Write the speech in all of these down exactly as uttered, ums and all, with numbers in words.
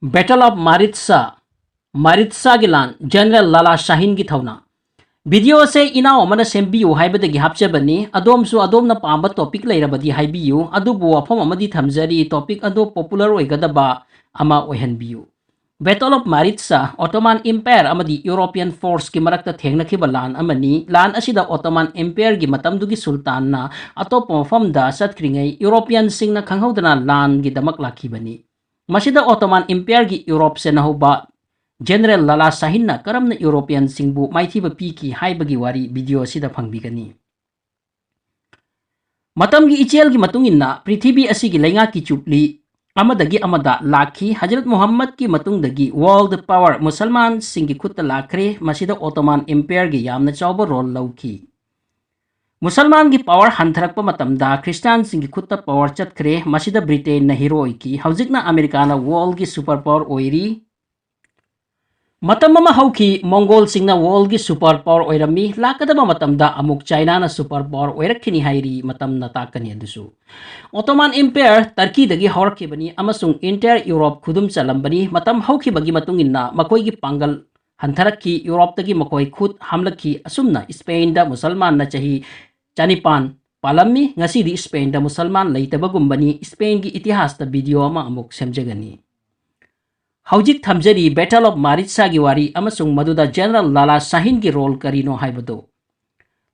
Battle of Maritsa, ꯃꯥꯔꯤꯠꯁꯥꯒꯤ ꯂꯥꯟ, general ꯂꯥꯂꯥ ꯁꯥꯍꯤꯟꯒꯤ ꯊꯧꯅꯥ꯫ Video ꯑꯁꯦ ꯏꯅꯥꯎ ꯑꯃꯅ ꯁꯦꯝꯕꯤꯌꯨ ꯍꯥꯏꯕꯗꯒꯤ ꯍꯥꯞꯆꯕꯅꯤ꯫ ꯑꯗꯣꯝꯁꯨ ꯑꯗꯣꯝꯅ ꯄꯥꯝꯕ ꯇꯣꯄꯤꯛ ꯂꯩꯔꯕꯗꯤ ꯍꯥꯏꯕꯤꯌꯨ, ꯑꯗꯨꯕꯨ ꯋꯥꯐꯝ ꯑꯃꯗꯤ ꯊꯝꯖꯔꯤ, ꯇꯣꯄꯤꯛ ꯑꯗꯨ ꯄꯣꯄꯨꯂꯔ ꯑꯣꯏꯒꯗꯕ ꯑꯃ ꯑꯣꯏꯍꯟꯕꯤꯌꯨ꯫ Battle of Maritsa, Ottoman Empire ꯑꯃꯗꯤ European forceꯀꯤ ꯃꯔꯛꯇ ꯊꯦꯡꯅꯈꯤꯕ ꯂꯥꯟ ꯑꯃꯅꯤ꯫ ꯂꯥꯟ ꯑꯁꯤꯗ Ottoman Empireꯒꯤ ꯃꯇꯝꯗꯨꯒꯤ ꯁꯨꯜꯇꯥꯟꯅ ꯑꯇꯣꯞꯄ ꯃꯐꯝꯗ ꯆꯠꯈ꯭ꯔꯤꯉꯩ Europeanꯁꯤꯡꯅ ꯈꯪꯍꯧꯗꯅ ꯂꯥꯟꯒꯤꯗꯃꯛ ꯂꯥꯛꯈꯤꯕꯅꯤ꯫ ꯃꯁꯤꯗ Ottoman Empireꯒꯤ ꯌꯨꯔꯣꯞ ꯁꯦꯟꯅꯍꯧꯕ ꯖꯦꯅꯔꯦꯜ ꯂꯥꯂꯥ ꯁꯥꯍꯤꯟꯅ ꯀꯔꯝꯅ Europeanꯁꯤꯡꯕꯨ ꯃꯥꯏꯊꯤꯕ ꯄꯤꯈꯤ ꯍꯥꯏꯕꯒꯤ ꯋꯥꯔꯤ ꯚꯤꯗꯤꯑꯣ ꯑꯁꯤꯗ ꯐꯪꯕꯤꯒꯅꯤ꯫ ꯃꯇꯝꯒꯤ ꯏꯆꯦꯜꯒꯤ ꯃꯇꯨꯡ ꯏꯟꯅ ꯄ꯭ꯔꯤꯊꯤꯕꯤ ꯑꯁꯤꯒꯤ ꯂꯩꯉꯥꯛꯀꯤ ꯆꯨꯞꯂꯤ ꯑꯃꯗꯒꯤ ꯑꯃꯗ ꯂꯥꯛꯈꯤ꯫ ꯍꯖꯔꯠ ꯃꯨꯍꯝꯃꯗꯀꯤ ꯃꯇꯨꯡꯗꯒꯤ world power ꯃꯨꯁꯜꯃꯥꯟꯁꯤꯡꯒꯤ ꯈꯨꯠꯇ ꯂꯥꯛꯈ꯭ꯔꯦ꯫ ꯃꯁꯤꯗ Ottoman Empireꯒꯤ ꯌꯥꯝꯅ ꯆꯥꯎꯕ ꯔꯣꯜ ꯂꯧꯈꯤ꯫ ꯃꯨꯁꯜꯃꯥꯟꯒꯤ ꯄꯥꯋꯔ ꯍꯟꯊꯔꯛꯄ ꯃꯇꯝꯗ ꯈ꯭ꯔꯤꯁꯇꯥꯟꯁꯤꯡꯒꯤ ꯈꯨꯠꯇ ꯄꯥꯋꯔ ꯆꯠꯈ꯭ꯔꯦ꯫ ꯃꯁꯤꯗ ꯕ꯭ꯔꯤꯇꯦꯟꯅ ꯍꯤꯔꯣ ꯑꯣꯏꯈꯤ꯫ ꯍꯧꯖꯤꯛꯅ ꯑꯃꯦꯔꯤꯀꯥꯅ ꯋꯥꯔꯜꯒꯤ ꯁꯨꯄꯔ ꯄꯥꯋꯔ ꯑꯣꯏꯔꯤ꯫ ꯃꯇꯝ ꯑꯃ ꯍꯧꯈꯤ, ꯃꯣꯡꯒꯣꯜꯁꯤꯡꯅ ꯋꯥꯔꯜꯒꯤ ꯁꯨꯄꯔ ꯄꯥꯋꯔ ꯑꯣꯏꯔꯝꯃꯤ꯫ ꯂꯥꯛꯀꯗꯕ ꯃꯇꯝꯗ ꯑꯃꯨꯛ ꯆꯥꯏꯅꯥꯅ ꯁꯨꯄꯔ ꯄꯥꯋꯔ ꯑꯣꯏꯔꯛꯈꯤꯅꯤ ꯍꯥꯏꯔꯤ, ꯃꯇꯝꯅ ꯇꯥꯛꯀꯅꯤ ꯑꯗꯨꯁꯨ꯫ Ottoman Empire ꯇꯔꯀꯤꯗꯒꯤ ꯍꯧꯔꯛꯈꯤꯕꯅꯤ ꯑꯃꯁꯨꯡ entire ꯌꯨꯔꯣꯞ ꯈꯨꯗꯨꯝ ꯆꯜꯂꯝꯕꯅꯤ꯫ ꯃꯇꯝ ꯍꯧꯈꯤꯕꯒꯤ ꯃꯇꯨꯡ ꯏꯟꯅ ꯃꯈꯣꯏꯒꯤ ꯄꯥꯡꯒꯜ ꯍꯟꯊꯔꯛꯈꯤ꯫ ꯌꯨꯔꯣꯞꯇꯒꯤ ꯃꯈꯣꯏ ꯈꯨꯠ ꯍꯥꯝꯂꯛꯈꯤ꯫ ꯑꯁꯨꯝꯅ ꯏꯁꯄꯦꯟꯗ ꯃꯨꯁꯜꯃꯥꯟꯅ ꯆꯍꯤ ꯆꯅꯤꯄꯥꯟ ꯄꯥꯜꯂꯝꯃꯤ꯫ ꯉꯁꯤꯗꯤ ꯏꯁꯄꯦꯟꯗ ꯃꯨꯁꯜꯃꯥꯟ ꯂꯩꯇꯕꯒꯨꯝꯕꯅꯤ꯫ ꯏꯁꯄꯦꯟꯒꯤ ꯏꯇꯤꯍꯥꯁꯇ ꯚꯤꯗꯤꯑꯣ ꯑꯃ ꯑꯃꯨꯛ ꯁꯦꯝꯖꯒꯅꯤ꯫ ꯍꯧꯖꯤꯛ ꯊꯝꯖꯔꯤ Battle of Maritsꯥꯒꯤ ꯋꯥꯔꯤ ꯑꯃꯁꯨꯡ ꯃꯗꯨꯗ ꯖꯦꯅꯔꯦꯜ ꯂꯥꯂꯥ ꯁꯥꯍꯤꯟꯒꯤ ꯔꯣꯜ ꯀꯔꯤꯅꯣ ꯍꯥꯏꯕꯗꯨ꯫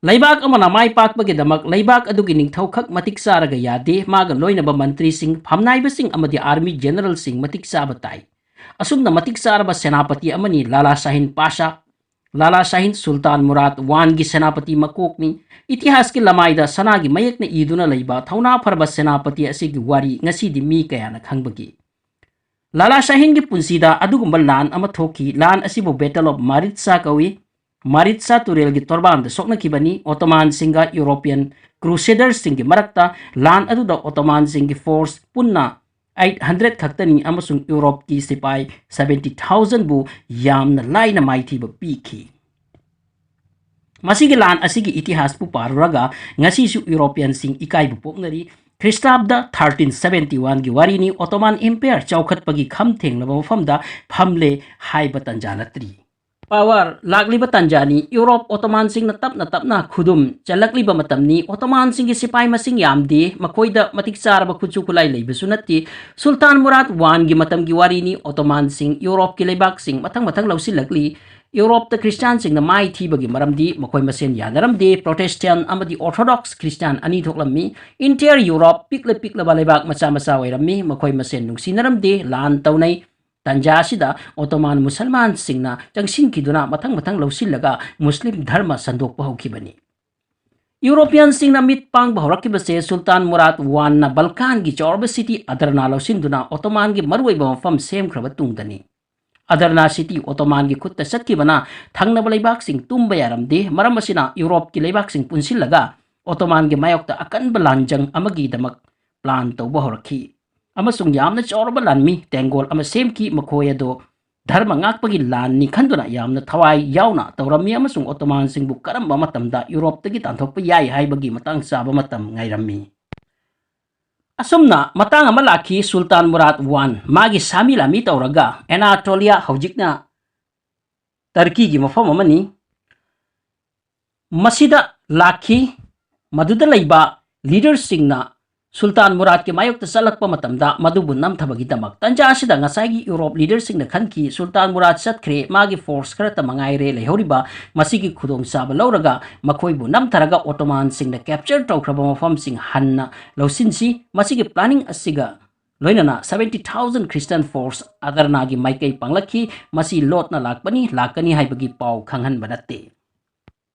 ꯂꯩꯕꯥꯛ ꯑꯃꯅ ꯃꯥꯏ ꯄꯥꯛꯄꯒꯤꯗꯃꯛ ꯂꯩꯕꯥꯛ ꯑꯗꯨꯒꯤ ꯅꯤꯡꯊꯧꯈꯛ ꯃꯇꯤꯛ ꯆꯥꯔꯒ ꯌꯥꯗꯦ, ꯃꯥꯒ ꯂꯣꯏꯅꯕ ꯃꯟꯇ꯭ꯔꯤꯁꯤꯡ, ꯐꯝꯅꯥꯏꯕꯁꯤꯡ ꯑꯃꯗꯤ ꯑꯥꯔꯃꯤ ꯖꯦꯅꯔꯦꯜꯁꯤꯡ ꯃꯇꯤꯛ ꯆꯥꯕ ꯇꯥꯏ꯫ ꯑꯁꯨꯝꯅ ꯃꯇꯤꯛ ꯆꯥꯔꯕ ꯁꯦꯅꯥꯄꯇꯤ ꯑꯃꯅꯤ ꯂꯥꯂꯥ ꯁꯥꯍꯤꯟ ꯄꯥꯁꯥ꯫ ꯂꯥꯂꯥ ꯁꯥꯍꯤꯟ ꯁꯨꯜꯇꯥꯟ ꯃꯨꯔꯥꯗ ꯋꯥꯟꯒꯤ ꯁꯦꯅꯥꯄꯇꯤ ꯃꯀꯣꯛꯅꯤ꯫ ꯏꯇꯤꯍꯥꯁꯀꯤ ꯂꯃꯥꯏꯗ ꯁꯅꯥꯒꯤ ꯃꯌꯦꯛꯅ ꯏꯗꯨꯅ ꯂꯩꯕ ꯊꯧꯅꯥ ꯐꯔꯕ ꯁꯦꯅꯥꯄꯇꯤ ꯑꯁꯤꯒꯤ ꯋꯥꯔꯤ ꯉꯁꯤꯗꯤ ꯃꯤ ꯀꯌꯥꯅ ꯈꯪꯕꯒꯦ? ꯂꯥꯂꯥ ꯁꯥꯍꯤꯟꯒꯤ ꯄꯨꯟꯁꯤꯗ ꯑꯗꯨꯒꯨꯝꯕ ꯂꯥꯟ ꯑꯃ ꯊꯣꯛꯈꯤ꯫ ꯂꯥꯟ ꯑꯁꯤꯕꯨ Battle of Maritsa ꯀꯧꯏ꯫ ꯃꯥꯔꯤꯠꯁꯥ ꯇꯨꯔꯦꯜꯒꯤ ꯇꯣꯔꯕꯥꯟꯗ ꯁꯣꯛꯅꯈꯤꯕꯅꯤ꯫ Ottomanꯁꯤꯡꯒ European Crusaderꯁꯤꯡꯒꯤ ꯃꯔꯛꯇ ꯂꯥꯟ ꯑꯗꯨꯗ Ottomanꯁꯤꯡꯒꯤ ꯐꯣꯔꯁ ꯄꯨꯟꯅ eight hundred ꯈꯛꯇꯅꯤ ꯑꯃꯁꯨꯡ ꯌꯨꯔꯣꯞꯀꯤ ꯁꯤꯄꯥꯏ seventy thousandꯕꯨ ꯌꯥꯝꯅ ꯂꯥꯏꯅ ꯃꯥꯏꯊꯤꯕ ꯄꯤꯈꯤ꯫ ꯃꯁꯤꯒꯤ ꯂꯥꯟ ꯑꯁꯤꯒꯤ ꯏꯇꯤꯍꯥꯁꯄꯨ ꯄꯥꯔꯨꯔꯒ ꯉꯁꯤꯁꯨ Europeanꯁꯤꯡ ꯏꯀꯥꯏꯕ ꯄꯣꯛꯅꯔꯤ꯫ ꯈ꯭ꯔꯤꯁꯇꯥꯕꯗ ꯊꯥꯔꯇꯤꯟ ꯁꯕꯦꯟꯇꯤ ꯋꯥꯟꯒꯤ ꯋꯥꯔꯤꯅꯤ꯫ ꯑꯣꯇꯣꯃꯥꯟ ꯏꯝꯄꯥꯌꯔ ꯆꯥꯎꯈꯠꯄꯒꯤ ꯈꯝ ꯊꯦꯡꯂꯕ ꯃꯐꯝꯗ ꯐꯝꯂꯦ ꯍꯥꯏꯕ ꯇꯥꯟꯖꯥ ꯅꯠꯇ꯭ꯔꯤ꯫ ꯄꯥꯋꯔ ꯂꯥꯛꯂꯤꯕ ꯇꯥꯟꯖꯥꯅꯤ꯫ ꯌꯨꯔꯣꯞ ꯑꯣꯇꯣꯃꯥꯟꯁꯤꯡꯅ ꯇꯞꯅ ꯇꯞꯅ ꯈꯨꯗꯨꯝ ꯆꯜꯂꯛꯂꯤꯕ ꯃꯇꯝꯅꯤ꯫ ꯑꯣꯇꯣꯃꯥꯟꯁꯤꯡꯒꯤ ꯁꯤꯄꯥꯏ ꯃꯁꯤꯡ ꯌꯥꯝꯗꯦ꯫ ꯃꯈꯣꯏꯗ ꯃꯇꯤꯛ ꯆꯥꯔꯕ ꯈꯨꯠꯁꯨ ꯈꯨꯠꯂꯥꯏ ꯂꯩꯕꯁꯨ ꯅꯠꯇꯦ꯫ ꯁꯨꯜꯇꯥꯟ ꯃꯨꯔꯥꯗ ꯋꯥꯟꯒꯤ ꯃꯇꯝꯒꯤ ꯋꯥꯔꯤꯅꯤ꯫ ꯑꯣꯇꯣꯃꯥꯟꯁꯤꯡ ꯌꯨꯔꯣꯞꯀꯤ ꯂꯩꯕꯥꯛꯁꯤꯡ ꯃꯊꯪ ꯃꯊꯪ ꯂꯧꯁꯤꯜꯂꯛꯂꯤ꯫ ꯌꯨꯔꯣꯞꯇ ꯈ꯭ꯔꯤꯁꯇꯤꯌꯥꯟꯁꯤꯡꯅ ꯃꯥꯏ ꯊꯤꯕꯒꯤ ꯃꯔꯝꯗꯤ ꯃꯈꯣꯏ ꯃꯁꯦꯟ ꯌꯥꯅꯔꯝꯗꯦ꯫ ꯄ꯭ꯔꯣꯇꯦꯁꯇꯦꯟ ꯑꯃꯗꯤ ꯑꯣꯔꯊꯣꯗꯣꯛꯁ ꯈ꯭ꯔꯤꯁꯇꯤꯌꯥꯟ ꯑꯅꯤ ꯊꯣꯛꯂꯝꯃꯤ꯫ ꯏꯟꯇꯤꯌꯔ ꯌꯨꯔꯣꯞ ꯄꯤꯛꯂ ꯄꯤꯛꯂꯕ ꯂꯩꯕꯥꯛ ꯃꯆꯥ ꯃꯆꯥ ꯑꯣꯏꯔꯝꯃꯤ꯫ ꯃꯈꯣꯏ ꯃꯁꯦꯟ ꯅꯨꯡꯁꯤꯅꯔꯝꯗꯦ, ꯂꯥꯟ ꯇꯧꯅꯩ꯫ ꯇꯥꯟꯖꯥ ꯑꯁꯤꯗ ꯑꯣꯇꯣꯃꯥꯟ ꯃꯨꯁꯜꯃꯥꯟꯁꯤꯡꯅ ꯆꯪꯁꯤꯟꯈꯤꯗꯨꯅ ꯃꯊꯪ ꯃꯊꯪ ꯂꯧꯁꯤꯜꯂꯒ ꯃꯨꯁꯂꯤꯝ ꯙꯔꯃ ꯁꯟꯗꯣꯛꯄ ꯍꯧꯈꯤꯕꯅꯤ꯫ ꯌꯨꯔꯣꯄꯤꯌꯟꯁꯤꯡꯅ ꯃꯤꯠ ꯄꯥꯡꯕ ꯍꯧꯔꯛꯈꯤꯕꯁꯦ ꯁꯨꯜꯇꯥꯟ ꯃꯨꯔꯥꯗ ꯋꯥꯟꯅ ꯕꯜꯀꯥꯟꯒꯤ ꯆꯥꯎꯔꯕ ꯁꯤꯇꯤ ꯑꯗꯔꯅꯥ ꯂꯧꯁꯤꯟꯗꯨꯅ ꯑꯣꯇꯣꯃꯥꯟꯒꯤ ꯃꯔꯨꯑꯣꯏꯕ ꯃꯐꯝ ꯁꯦꯝꯈ꯭ꯔꯕ ꯇꯨꯡꯗꯅꯤ꯫ ꯑꯗꯔꯅꯥ ꯁꯤꯇꯤ ꯑꯣꯇꯣꯃꯥꯟꯒꯤ ꯈꯨꯠꯇ ꯆꯠꯈꯤꯕꯅ ꯊꯪꯅꯕ ꯂꯩꯕꯥꯛꯁꯤꯡ ꯇꯨꯝꯕ ꯌꯥꯔꯝꯗꯦ꯫ ꯃꯔꯝ ꯑꯁꯤꯅ ꯌꯨꯔꯣꯞꯀꯤ ꯂꯩꯕꯥꯛꯁꯤꯡ ꯄꯨꯟꯁꯤꯜꯂꯒ ꯑꯣꯇꯣꯃꯥꯟꯒꯤ ꯃꯥꯌꯣꯛꯇ ꯑꯀꯟꯕ ꯂꯥꯟꯖꯪ ꯑꯃꯒꯤꯗꯃꯛ ꯄ꯭ꯂꯥꯟ ꯇꯧꯕ ꯍꯧꯔꯛꯈꯤ ꯑꯃꯁꯨꯡ ꯌꯥꯝꯅ ꯆꯥꯎꯔꯕ ꯂꯥꯟꯃꯤ ꯇꯦꯡꯒꯣꯜ ꯑꯃ ꯁꯦꯝꯈꯤ꯫ ꯃꯈꯣꯏ ꯑꯗꯨ ꯙꯔꯃ ꯉꯥꯛꯄꯒꯤ ꯂꯥꯟꯅꯤ ꯈꯟꯗꯨꯅ ꯌꯥꯝꯅ ꯊꯋꯥꯏ ꯌꯥꯎꯅ ꯇꯧꯔꯝꯃꯤ ꯑꯃꯁꯨꯡ ꯑꯣꯇꯣꯃꯥꯟꯁꯤꯡꯕꯨ ꯀꯔꯝꯕ ꯃꯇꯝꯗ ꯌꯨꯔꯣꯞꯇꯒꯤ ꯇꯥꯟꯊꯣꯛꯄ ꯌꯥꯏ ꯍꯥꯏꯕꯒꯤ ꯃꯇꯥꯡ ꯆꯥꯕ ꯃꯇꯝ ꯉꯥꯏꯔꯝꯃꯤ꯫ ꯑꯁꯨꯝꯅ ꯃꯇꯥꯡ ꯑꯃ ꯂꯥꯛꯈꯤ꯫ ꯁꯨꯜꯇꯥꯟ ꯃꯨꯔꯥꯗ ꯋꯥꯟ ꯃꯥꯒꯤ ꯁꯥꯃꯤ ꯂꯥꯃꯤ ꯇꯧꯔꯒ ꯑꯦꯅꯥꯇꯣꯂꯤꯌꯥ, ꯍꯧꯖꯤꯛꯅ ꯇꯔꯀꯤꯒꯤ ꯃꯐꯝ ꯑꯃꯅꯤ, ꯃꯁꯤꯗ ꯂꯥꯛꯈꯤ꯫ ꯃꯗꯨꯗ ꯂꯩꯕ ꯂꯤꯗꯔꯁꯤꯡꯅ ꯁꯨꯜꯇꯥꯟ ꯃꯨꯔꯥꯗꯀꯤ ꯃꯥꯌꯣꯛꯇ ꯆꯠꯂꯛꯄ ꯃꯇꯝꯗ ꯃꯗꯨꯕꯨ ꯅꯝꯊꯕꯒꯤꯗꯃꯛ꯫ ꯇꯥꯟꯖꯥ ꯑꯁꯤꯗ ꯉꯁꯥꯏꯒꯤ ꯌꯨꯔꯣꯞ ꯂꯤꯗꯔꯁꯤꯡꯅ ꯈꯟꯈꯤ, ꯁꯨꯜꯇꯥꯟ ꯃꯨꯔꯥꯗ ꯆꯠꯈ꯭ꯔꯦ, ꯃꯥꯒꯤ ꯐꯣꯔꯁ ꯈꯔꯇ ꯃꯉꯥꯏꯔꯦ ꯂꯩꯍꯧꯔꯤꯕ, ꯃꯁꯤꯒꯤ ꯈꯨꯗꯣꯡꯆꯥꯕ ꯂꯧꯔꯒ ꯃꯈꯣꯏꯕꯨ ꯅꯝꯊꯔꯒ ꯑꯣꯇꯣꯃꯥꯟꯁꯤꯡꯅ ꯀꯦꯞꯆꯔ ꯇꯧꯈ꯭ꯔꯕ ꯃꯐꯝꯁꯤꯡ ꯍꯟꯅ ꯂꯧꯁꯤꯟꯁꯤ꯫ ꯃꯁꯤꯒꯤ ꯄ꯭ꯂꯥꯅꯤꯡ ꯑꯁꯤꯒ ꯂꯣꯏꯅꯅ ꯁꯕꯦꯟꯇꯤ ꯊꯥꯎꯖꯟ ꯈ꯭ꯔꯤꯁꯇꯤꯌꯥꯟ ꯐꯣꯔꯁ ꯑꯗꯔꯅꯥꯒꯤ ꯃꯥꯏꯀꯩ ꯄꯥꯡꯂꯛꯈꯤ꯫ ꯃꯁꯤ ꯂꯣꯠꯅ ꯂꯥꯛꯄꯅꯤ, ꯂꯥꯛꯀꯅꯤ ꯍꯥꯏꯕꯒꯤ ꯄꯥꯎ ꯈꯪꯍꯟꯕ ꯅꯠꯇꯦ꯫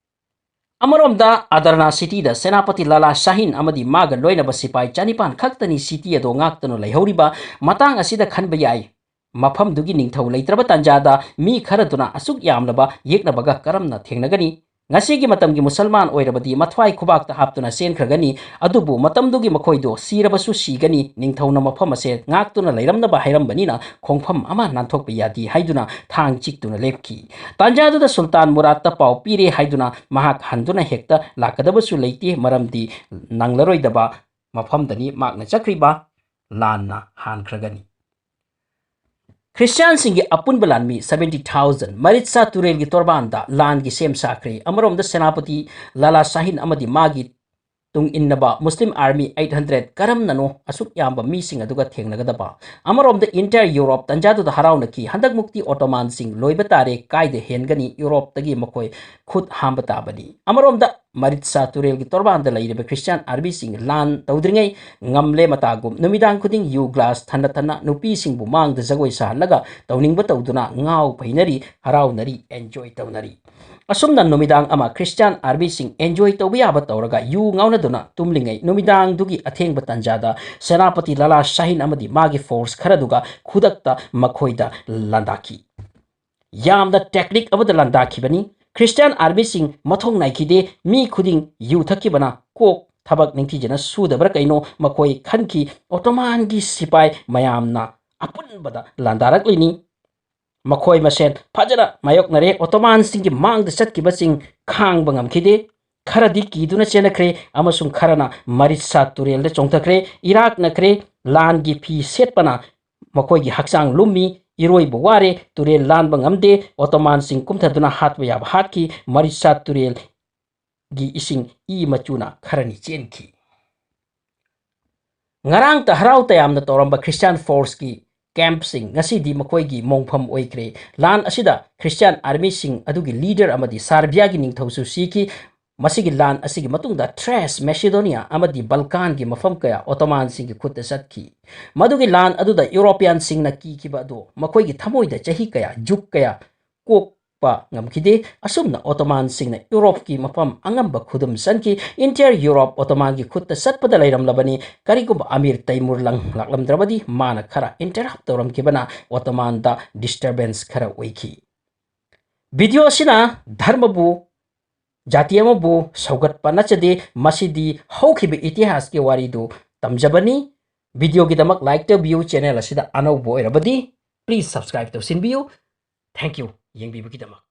ꯑꯃꯔꯣꯝꯗ ꯑꯗꯔꯅꯥ ꯁꯤꯇꯤꯗ ꯁꯦꯅꯥꯄꯇꯤ ꯂꯥꯂꯥ ꯁꯥꯍꯤꯟ ꯑꯃꯗꯤ ꯃꯥꯒ ꯂꯣꯏꯅꯕ ꯁꯤꯄꯥꯏ ꯆꯅꯤꯄꯥꯟ ꯈꯛꯇꯅꯤ ꯁꯤꯇꯤ ꯑꯗꯨ ꯉꯥꯛꯇꯨꯅ ꯂꯩꯍꯧꯔꯤꯕ꯫ ꯃꯇꯥꯡ ꯑꯁꯤꯗ ꯈꯟꯕ ꯌꯥꯏ, ꯃꯐꯝꯗꯨꯒꯤ ꯅꯤꯡꯊꯧ ꯂꯩꯇ꯭ꯔꯕ ꯇꯥꯟꯖꯥꯗ ꯃꯤ ꯈꯔꯗꯨꯅ ꯑꯁꯨꯛ ꯌꯥꯝꯂꯕ ꯌꯦꯛꯅꯕꯒ ꯀꯔꯝꯅ ꯊꯦꯡꯅꯒꯅꯤ? ꯉꯁꯤꯒꯤ ꯃꯇꯝꯒꯤ ꯃꯨꯁꯜꯃꯥꯟ ꯑꯣꯏꯔꯕꯗꯤ ꯃꯊ꯭ꯋꯥꯏ ꯈꯨꯕꯥꯛꯇ ꯍꯥꯞꯇꯨꯅ ꯆꯦꯟꯈ꯭ꯔꯒꯅꯤ꯫ ꯑꯗꯨꯕꯨ ꯃꯇꯝꯗꯨꯒꯤ ꯃꯈꯣꯏꯗꯣ ꯁꯤꯔꯕꯁꯨ ꯁꯤꯒꯅꯤ, ꯅꯤꯡꯊꯧꯅ ꯃꯐꯝ ꯑꯁꯦ ꯉꯥꯛꯇꯨꯅ ꯂꯩꯔꯝꯅꯕ ꯍꯥꯏꯔꯝꯕꯅꯤꯅ ꯈꯣꯡꯐꯝ ꯑꯃ ꯅꯥꯟꯊꯣꯛꯄ ꯌꯥꯗꯦ ꯍꯥꯏꯗꯨꯅ ꯊꯥꯡ ꯆꯤꯛꯇꯨꯅ ꯂꯦꯞꯈꯤ꯫ ꯇꯥꯟꯖꯥꯗꯨꯗ ꯁꯨꯜꯇꯥꯟ ꯃꯨꯔꯥꯠꯇ ꯄꯥꯎ ꯄꯤꯔꯦ ꯍꯥꯏꯗꯨꯅ ꯃꯍꯥꯛ ꯍꯟꯗꯨꯅ ꯍꯦꯛꯇ ꯂꯥꯛꯀꯗꯕꯁꯨ ꯂꯩꯇꯦ, ꯃꯔꯝꯗꯤ ꯅꯪꯂꯔꯣꯏꯗꯕ ꯃꯐꯝꯗꯅꯤ ꯃꯍꯥꯛꯅ ꯆꯠꯈ꯭ꯔꯤꯕ꯫ ꯂꯥꯟꯅ ꯍꯥꯟꯈ꯭ꯔꯒꯅꯤ꯫ ꯈ꯭ꯔꯤꯁꯇꯤꯌꯥꯟꯁꯤꯡꯒꯤ ꯑꯄꯨꯟꯕ ꯂꯥꯟꯃꯤ seventy thousand ꯃꯔꯤꯠꯁꯥ ꯇꯨꯔꯦꯜꯒꯤ ꯇꯣꯔꯕꯥꯟꯗ ꯂꯥꯟꯒꯤ ꯁꯦꯝ ꯁꯥꯈ꯭ꯔꯦ꯫ ꯑꯃꯔꯣꯝꯗ ꯁꯦꯅꯥꯄꯇꯤ ꯂꯥꯂꯥ ꯁꯥꯍꯤꯟ ꯑꯃꯗꯤ ꯃꯥꯒꯤ ꯇꯨꯡ ꯏꯟꯅꯕ ꯃꯨꯁꯂꯤꯝ ꯑꯥꯔꯃꯤ eight hundred ꯀꯔꯝꯅꯅꯣ ꯑꯁꯨꯛ ꯌꯥꯝꯕ ꯃꯤꯁꯤꯡ ꯑꯗꯨꯒ ꯊꯦꯡꯅꯒꯗꯕ? ꯑꯃꯔꯣꯝꯗ entire ꯌꯨꯔꯣꯞ ꯇꯟꯖꯥꯗꯨꯗ ꯍꯔꯥꯎꯅꯈꯤ꯫ ꯍꯟꯗꯛꯃꯨꯛꯇꯤ ꯑꯣꯇꯣꯃꯥꯟꯁꯤꯡ ꯂꯣꯏꯕ ꯇꯥꯔꯦ, ꯀꯥꯏꯗ ꯍꯦꯟꯒꯅꯤ? ꯌꯨꯔꯣꯞꯇꯒꯤ ꯃꯈꯣꯏ ꯈꯨꯠ ꯍꯥꯝꯕ ꯇꯥꯕꯅꯤ꯫ ꯑꯃꯔꯣꯝꯗ ꯃꯔꯤꯠꯁꯥ ꯇꯨꯔꯦꯜꯒꯤ ꯇꯣꯔꯕꯥꯟꯗ ꯂꯩꯔꯤꯕ ꯈ꯭ꯔꯤꯁꯇꯤꯌꯥꯟ ꯑꯥꯔꯃꯤꯁꯤꯡ ꯂꯥꯟ ꯇꯧꯗ꯭ꯔꯤꯉꯩ ꯉꯝꯂꯦ ꯃꯇꯥꯒꯨꯝ ꯅꯨꯃꯤꯗꯥꯡ ꯈꯨꯗꯤꯡ ꯌꯨ ꯒ꯭ꯂꯥꯁ ꯊꯟꯅ ꯊꯟꯅ ꯅꯨꯄꯤꯁꯤꯡꯕꯨ ꯃꯥꯡꯗ ꯖꯒꯣꯏ ꯁꯥꯍꯜꯂꯒ ꯇꯧꯅꯤꯡꯕ ꯇꯧꯗꯨꯅ ꯉꯥꯎ ꯐꯩꯅꯔꯤ, ꯍꯔꯥꯎꯅꯔꯤ, enjoy ꯇꯧꯅꯔꯤ꯫ ꯑꯁꯨꯝꯅ ꯅꯨꯃꯤꯗꯥꯡ ꯑꯃ ꯈ꯭ꯔꯤꯁꯇꯤꯌꯥꯟ ꯑꯥꯔꯃꯤꯁꯤꯡ enjoy ꯇꯧꯕ ꯌꯥꯕ ꯇꯧꯔꯒ ꯌꯨ ꯉꯥꯎꯅꯗꯨꯅ ꯇꯨꯝꯂꯤꯉꯩ ꯅꯨꯃꯤꯗꯥꯡꯗꯨꯒꯤ ꯑꯊꯦꯡꯕ ꯇꯥꯟꯖꯥꯗ ꯁꯦꯅꯥꯄꯇꯤ ꯂꯥꯂꯥ ꯁꯥꯍꯤꯟ ꯑꯃꯗꯤ ꯃꯥꯒꯤ force ꯈꯔꯗꯨꯒ ꯈꯨꯗꯛꯇ ꯃꯈꯣꯏꯗ ꯂꯥꯟꯗꯥꯈꯤ꯫ ꯌꯥꯝꯅ tactic ꯑꯃꯗ ꯂꯥꯟꯗꯥꯈꯤꯕꯅꯤ꯫ ꯈ꯭ꯔꯤꯁꯇꯤꯌꯥꯟ ꯑꯥꯔꯃꯤꯁꯤꯡ ꯃꯊꯧ ꯅꯥꯏꯈꯤꯗꯦ꯫ ꯃꯤ ꯈꯨꯗꯤꯡ ꯌꯨ ꯊꯛꯈꯤꯕꯅ ꯀꯣꯛ ꯊꯕꯛ ꯅꯤꯡꯊꯤꯖꯅ ꯁꯨꯗꯕ꯭ꯔꯥ ꯀꯩꯅꯣ ꯃꯈꯣꯏ ꯈꯟꯈꯤ꯫ ꯑꯣꯇꯣꯃꯥꯟꯒꯤ ꯁꯤꯄꯥꯏ ꯃꯌꯥꯝꯅ ꯑꯄꯨꯟꯕꯗ ꯂꯥꯟꯗꯥꯔꯛꯂꯤꯅꯤ꯫ ꯃꯈꯣꯏ ꯃꯁꯦꯟ ꯐꯖꯅ ꯃꯥꯌꯣꯛꯅꯔꯦ꯫ ꯑꯣꯇꯣꯃꯥꯟꯁꯤꯡꯒꯤ ꯃꯥꯡꯗ ꯆꯠꯈꯤꯕꯁꯤꯡ ꯈꯥꯡꯕ ꯉꯝꯈꯤꯗꯦ꯫ ꯈꯔꯗꯤ ꯀꯤꯗꯨꯅ ꯆꯦꯟꯅꯈ꯭ꯔꯦ ꯑꯃꯁꯨꯡ ꯈꯔꯅ ꯃꯔꯤꯠꯁꯥ ꯇꯨꯔꯦꯜꯗ ꯆꯣꯡꯊꯈ꯭ꯔꯦ꯫ ꯏꯔꯥꯛꯅꯈ꯭ꯔꯦ꯫ ꯂꯥꯟꯒꯤ ꯐꯤ ꯁꯦꯠꯄꯅ ꯃꯈꯣꯏꯒꯤ ꯍꯛꯆꯥꯡ ꯂꯨꯝꯃꯤ꯫ ꯏꯔꯣꯏꯕ ꯋꯥꯔꯦ꯫ ꯇꯨꯔꯦꯜ ꯂꯥꯟꯕ ꯉꯝꯗꯦ꯫ ꯑꯣꯇꯣꯃꯥꯟꯁꯤꯡ ꯀꯨꯝꯊꯗꯨꯅ ꯍꯥꯠꯄ ꯌꯥꯕ ꯍꯥꯠꯈꯤ꯫ ꯃꯔꯤꯠꯁꯥ ꯇꯨꯔꯦꯜꯒꯤ ꯏꯁꯤꯡ ꯏ ꯃꯆꯨꯅ ꯈꯔꯅꯤ ꯆꯦꯟꯈꯤ꯫ ꯉꯔꯥꯡꯇ ꯍꯔꯥꯎ ꯇꯌꯥꯝꯅ ꯇꯧꯔꯝꯕ ꯈ꯭ꯔꯤꯁꯇꯤꯌꯥꯟ forceꯀꯤ campꯁꯤꯡ ꯉꯁꯤꯗꯤ ꯃꯈꯣꯏꯒꯤ ꯃꯣꯡꯐꯝ ꯑꯣꯏꯈ꯭ꯔꯦ꯫ ꯂꯥꯟ ꯑꯁꯤꯗ ꯈ꯭ꯔꯤꯁꯇꯤꯌꯥꯟ ꯑꯥꯔꯃꯤꯁꯤꯡ ꯑꯗꯨꯒꯤ leader ꯑꯃꯗꯤ ꯁꯥꯔꯕꯤꯌꯥꯒꯤ ꯅꯤꯡꯊꯧꯁꯨ ꯁꯤꯈꯤ꯫ ꯃꯁꯤꯒꯤ ꯂꯥꯟ ꯑꯁꯤꯒꯤ ꯃꯇꯨꯡꯗ ꯊ꯭ꯔꯦꯁ, ꯃꯦꯁꯤꯗꯣꯅꯤꯌꯥ ꯑꯃꯗꯤ ꯕꯜꯀꯥꯟꯒꯤ ꯃꯐꯝ ꯀꯌꯥ ꯑꯣꯇꯣꯃꯥꯟꯁꯤꯡꯒꯤ ꯈꯨꯠꯇ ꯆꯠꯈꯤ꯫ ꯃꯗꯨꯒꯤ ꯂꯥꯟ ꯑꯗꯨꯗ ꯌꯨꯔꯣꯄꯤꯌꯥꯟꯁꯤꯡꯅ ꯀꯤꯈꯤꯕ ꯑꯗꯨ ꯃꯈꯣꯏꯒꯤ ꯊꯃꯣꯏꯗ ꯆꯍꯤ ꯀꯌꯥ, ꯖꯨꯒ ꯀꯌꯥ ꯀꯣꯛꯄ ꯉꯝꯈꯤꯗꯦ꯫ ꯑꯁꯨꯝꯅ ꯑꯣꯇꯣꯃꯥꯟꯁꯤꯡꯅ ꯌꯨꯔꯣꯞꯀꯤ ꯃꯐꯝ ꯑꯉꯝꯕ ꯈꯨꯗꯨꯝ ꯆꯟꯈꯤ꯫ Entire ꯌꯨꯔꯣꯞ ꯑꯣꯇꯣꯃꯥꯟꯒꯤ ꯈꯨꯠꯇ ꯆꯠꯄꯗ ꯂꯩꯔꯝꯂꯕꯅꯤ꯫ ꯀꯔꯤꯒꯨꯝꯕ ꯑꯃꯤꯔ ꯇꯩꯃꯨꯔ ꯂꯪ ꯂꯥꯛꯂꯝꯗ꯭ꯔꯕꯗꯤ ꯃꯥꯅ ꯈꯔ interrupt ꯇꯧꯔꯝꯈꯤꯕꯅ ꯑꯣꯇꯣꯃꯥꯟꯗ disturbance ꯈꯔ ꯑꯣꯏꯈꯤ꯫ ꯚꯤꯗꯤꯑꯣ ꯑꯁꯤꯅ ꯙꯔꯃꯕꯨ, ꯖꯥꯇꯤ ꯑꯃꯕꯨ ꯁꯧꯒꯠꯄ ꯅꯠꯆꯗꯦ꯫ ꯃꯁꯤꯗꯤ ꯍꯧꯈꯤꯕ ꯏꯇꯤꯍꯥꯁꯀꯤ ꯋꯥꯔꯤꯗꯨ ꯇꯝꯖꯕꯅꯤ꯫ ꯚꯤꯗꯤꯑꯣꯒꯤꯗꯃꯛ like ꯇꯧꯕꯤꯌꯨ꯫ Channel ꯑꯁꯤꯗ ꯑꯅꯧꯕ ꯑꯣꯏꯔꯕꯗꯤ please subscribe ꯇꯧꯁꯤꯟꯕꯤꯌꯨ꯫ Thank you ꯌꯦꯡꯕꯤꯕꯒꯤꯗꯃꯛ꯫